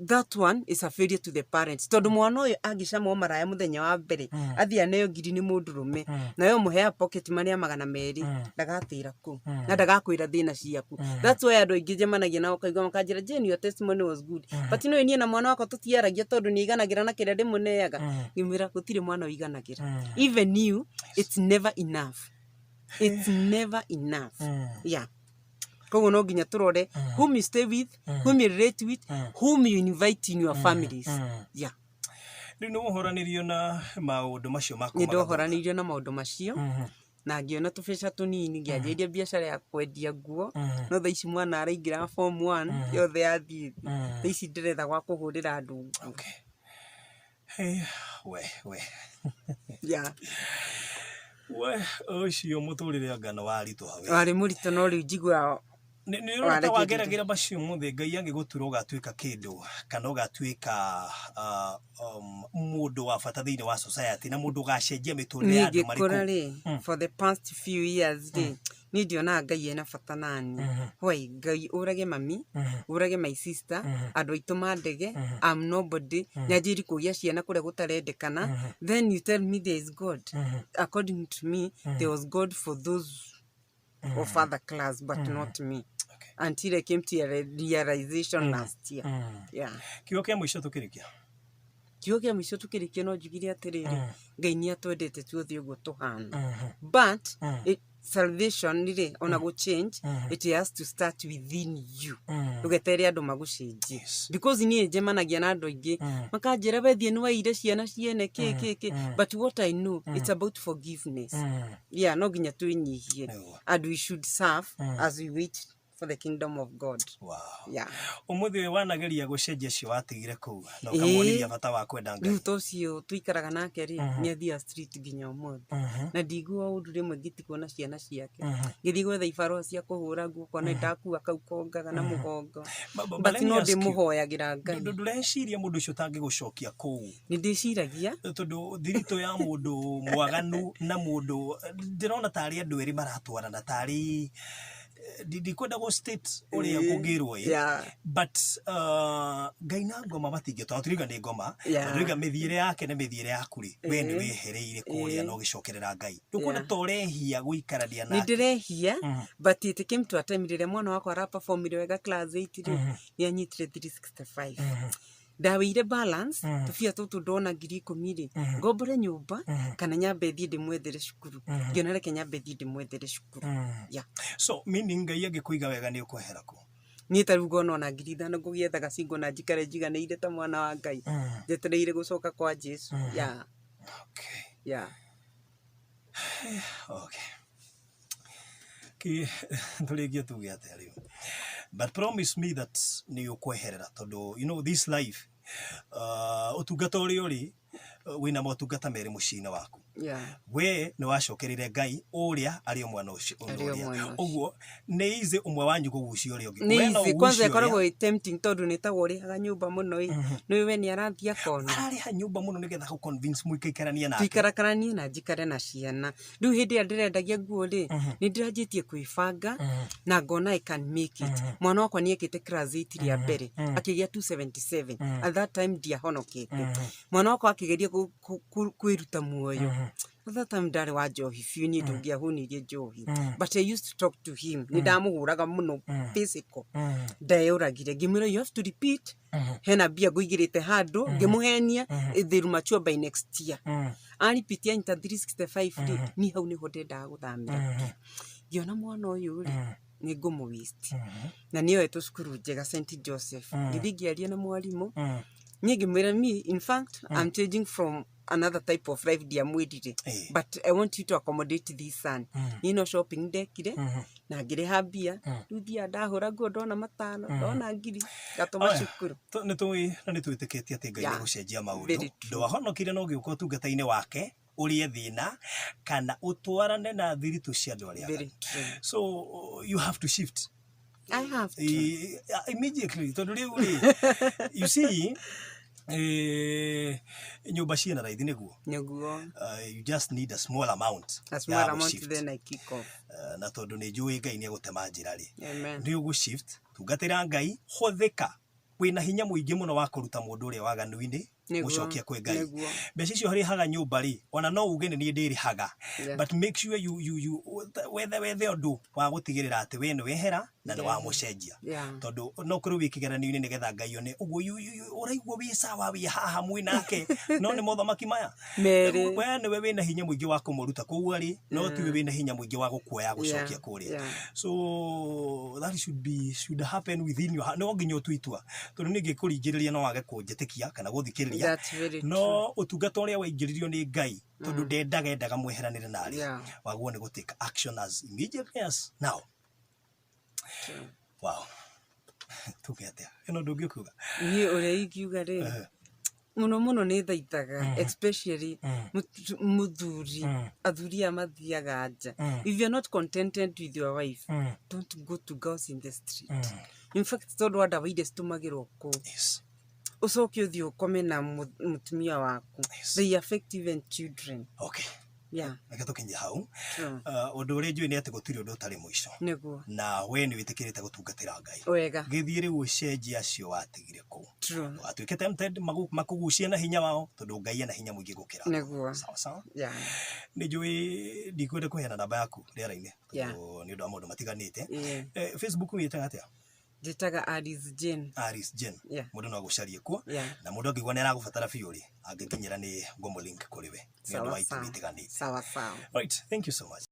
That one is a failure to the parents, tondũ mwana ũyũ angĩcama o maraya mũthenya wa mbere, athiĩ aneo ngiri nĩ mũndũrũme, nayo mũheaga pocket money ya 200, ndagatĩra kũu na ndagakwĩra thĩna ciaku. That's why andũ aingĩ njemanagia nao ũkaigua makanjĩra, "Jane, your testimony was good, but no niĩ na mwana wakwa tũtiaragia tondũ nĩ aiganagĩra na kĩrĩa ndĩmũneaga." Ngĩmwĩra gũtirĩ mwana ũiganagĩra. Even you, it's never enough, it's never enough. Yeah, koguo no nginya tũrore whom you stay with, whom you relate with, whom you invite in your families. Yeah. Rĩu nĩ ũhoranĩrio na maũndũ macio ma Nĩ kumaga thutha. Ndohoranĩirio na maũndũ macio na ngĩona tũbeca tũnini, ngĩanjĩrĩria biacara ya kwendia nguo. No thaa ici mwana araingĩra form one, yothe yathiĩ thĩ. Thaa ici ndĩretha gwa kũhũrĩra andũ nguo. Okay. Hey, we we. We ũcio mũtũrĩre anga nĩ waritũha we. Warĩ mũritũ, no rĩu njiguaga nĩ nĩ ũrona ta warekereria. Wageragĩra macio mothe, Ngai angĩgũtura ũgatuĩka kĩndũ kana ũgatuĩka mũndũ wa bata thĩinĩ wa society na mũndũ ũgacenjia mĩtũrĩre ya Niĩ andũ marĩ ngĩkũra kũu. Rĩ, for the past few years rĩ, niĩ ndionaga Ngai ena bata nani. Why Ngai ũrage mami, ũrage my sister, andũ aitũ mandege? I'm nobody. Nyanjĩri kũgĩa ciana kũrĩa gũtarendekana, then you tell me there is God. According to me, there was God for those of other class, but not me, until I came to a realization last year. Yeah. Kiugo kĩa mũico tũkĩrĩkia. Kiugo kĩa mũico tũkĩrĩkia, no njugire atĩrĩrĩ, Ngai nĩ atwendete tuothe ũguo tũhana, but salvation rĩ, ona gũ change, it has to start within you. Ndũgeterere andũ magũcenjie, because niĩ njemanagia na andũ aingĩ makanjĩra, "We thiĩ nĩ waire ciana ciene kĩ kĩ kĩ." But what I know, it's about forgiveness. Yeah, no nginya twĩnyihie and we should serve as we wait for the kingdom of God. Yeah. Ũmũthĩ ũyũ wanageria gũcenjia cio watigire kũu na Ĩĩ. ũkamuonithia bata wa kwenda Ngai. Rĩu ta ũcio tũikaraga nake rĩ, nĩ athiaga street nginya ũmũthĩ, na ndiguaga ũndũ. Rĩmwe ngĩtigwo na ciana ciake, ngĩthiĩ gwetha ibarũa cia kũhũra nguo, kona ndakua kau kongaga na mũgongo. But But let me no ask you, ndĩmũhoyagĩra Ngai. Ndũreciria mũndũ ũcio ũtangĩgũcokia kũu? Nĩ ndĩciragia. Tondũ thiritũ ya mũndũ mwaganu na mũndũ, ndĩrona tarĩ andũ erĩ maratwarana, tarĩ ndikwenda gũ state ũrĩa kũngĩrwo ĩ, but Ngai na ngoma matingĩtwara. Tũriuga nĩ ngoma, tũriuga mĩthiĩre yake na mĩthiĩre yaku rĩ, we nĩ wĩhereire kũrĩa na ũgĩcokerera Ngai. Ndũkuona ta ũrehia gũikarania Nĩ nake? ndĩrehia, but it came to a time rĩrĩa mwana wakwa araperformire wega class 8 rĩ, nĩ anyitire 365, ndawĩire balance tũbia tũtũ ndona 10,000 rĩ, ngombore nyũmba kana nyambe thiĩ ndĩmwethere cukuru. Ngĩona reke nyambe thiĩ ndĩmwethere cukuru. Yeah. So meaning Ngai angĩkũiga wega nĩ ũkwehera kũ? Niĩ ta rĩu ngona ona 5,000 ngũgĩethaga cingo na njikare njiganĩire ta mwana wa Ngai, njetereire gũcoka kwa Jesu. Yeah. Yeah. Okay, ki tũrĩkie tuge atĩa rĩu? But promise me that nĩ ũkweherera, tondũ you know this life, ũtungata ũrĩa ũrĩ Wĩna motungata merĩ mũciĩ-inĩ waku. Yeah. We nĩ wacokerire Ngai ũrĩa arĩ o mwena ũcio Arĩ o ũrĩa. mwena ũcio. Ũguo nĩ easy ũmwe wanyu kũgucia ũrĩa ũngĩ. Nĩ We no easy kwanza ũgucie ũrĩa. ĩkoragwo ĩ tempting tondũ nĩ tagwo ũrĩhaga nyũmba mũno ĩ, nĩ we nĩ arathiĩ akona. Ararĩha nyũmba mũno nĩgetha gũ convince mũikaikaranie nake. Tuikarakaranie na njikare na ciana. Rĩu hĩndĩ ĩrĩa ndĩrendagia nguo rĩ, nĩ ndĩranjĩtie kwĩbanga na ngona I can make it. Mwana wakwa nĩ ekĩte class 8 rĩa mbere, akĩgĩa 277. At that time ndiahonokete. Mwana wakwa akĩgeria kwĩruta muoyo. At that time ndarĩ wa njohi biũ, niĩ ndũngĩahũnirie njohi. But I used to talk to him. Nĩ ndamũhũraga mũno physical. Ndeyũragire ngĩmwĩra you have to repeat. Hena mbia ngũigĩrĩte handũ, ngĩmũhenia, they'll mature by next year. Arepeat anyita 365 rĩ, niĩ hau nĩho ndendaga gũthamĩra. Ngĩona mwana ũyũ rĩ, nĩ ngũmũ waste. Na nĩ oetwo cukuru njega St Joseph. Ngĩthiĩ ngĩaria na mwarimũ, niĩ ngĩmwĩra me in fact I'm changing from another type of life ndiamwĩrire, but I want you to accommodate this son. Niĩ no shopping ndekire na ngĩrĩha mbia, rĩu thiaga ndahũra nguo ndona 5, ndona ngiri ngatũma Aya, cukuru. Nĩ tũĩ na nĩ twĩtĩkĩtie atĩ Ngai Yeah. nĩ gũcenjia maũndũ. Very true. Ndwahonokire no gĩũka ũtungata-inĩ wake ũrĩe thĩna kana ũtwarane na thiritũ cia andũ arĩa Very aganu. true. So you have to shift. I have to. Immediately tondũ rĩu rĩ, you see, nyũmba ciĩna raithi nĩguo. Nĩguo. You just need a small amount A small ya amount gũ-shift. then I kick off. Na tondũ nĩ njũĩ Ngai nĩ egũtema njĩra rĩ, Amen. nĩ ũgũ shift, tungatĩra Ngai, hũthĩka, wĩna hinya mũingĩ mũno wa kũruta mũndũ ũrĩa waganu-inĩ Nĩguo, gũcokia kwĩ Ngai. nĩguo. Mbeca icio ũrĩhaga nyũmba rĩ, ona no uge nĩ niĩ ndĩrĩhaga, Yeah. but make sure you wethe ũndũ wa gũtigĩrĩra atĩ we nĩ wehera na nĩ wamũcenjia. Yeah. Tondũ no ũkorwo wĩ kĩgeranio-inĩ nĩgetha Ngai one ũguo ũraigua wĩ sawa wĩ haha mwĩ nake, no nĩ mothamaki maya. Merĩ. We nĩwe wĩna hinya mũingĩ wa kũmũruta kũu arĩ, no tiwe wĩna hinya mũingĩ wa gũkuoya gũcokia Yeah, kũrĩa. yeah. So that should happen within your heart. No nginya ũtue itua, tondũ niĩ ngĩkũringĩrĩria no wage kũnjĩtĩkia kana gũthikĩrĩria. That's very No ũtungata ũrĩa waingĩririo nĩ Ngai, tondũ ndendaga endaga mweheranĩre na arĩa. Yeah. Waguo nĩ gũ take action as immediately as now. True. Wow. Tuge atĩa? Ĩno ndũngĩkiuga. Niĩ ũrĩa ingiuga rĩ, mũno mũno nĩ thaithaga, especially mũthuri, athuri aya mathiaga nja. If you are not contented with your wife, don't go to girls in the street. In fact, tondũ wa ndawa iria citũmagĩrwo kũu, Yes. ũcoke ũthiĩ ũkome na mũtumia waku. Yes. They affect even children. Okay. Yeah. Reke tũkinye hau. True. Ũndũ ũrĩa njũĩ nĩ atĩ gũtirĩ ũndũ ũtarĩ mũico. Nĩguo. Na we nĩ wĩtĩkĩrĩte gũtungatĩra Ngai. Wega. Gĩthiĩ rĩu ũcenjie acio watigire kũu. True. Ndũgatuĩke tempted makũgucie na hinya wao, tondũ Ngai ena hinya mũingĩ gũkĩra. Nĩguo. Sawa sawa. Yeah. Nĩ njũĩ ndikwenda kũheana namba yaku rĩera-inĩ, Yeah. tondũ nĩ ũndũ wa maũndũ matiganĩte. Yeah. Facebook wĩtaga atĩa? Njĩtaga Alice Jane. Alice Jane. Yeah. Mũndũ no agũcarie kuo. Yeah. Na mũndũ angĩigua nĩ aragũbatara biũ rĩ, angĩkinyĩra nĩ ngũmũ link kũrĩ we. Nĩ ũndũ wa Sawa itũmi sawa. itiganĩte. Sawa sawa. Right, thank you so much.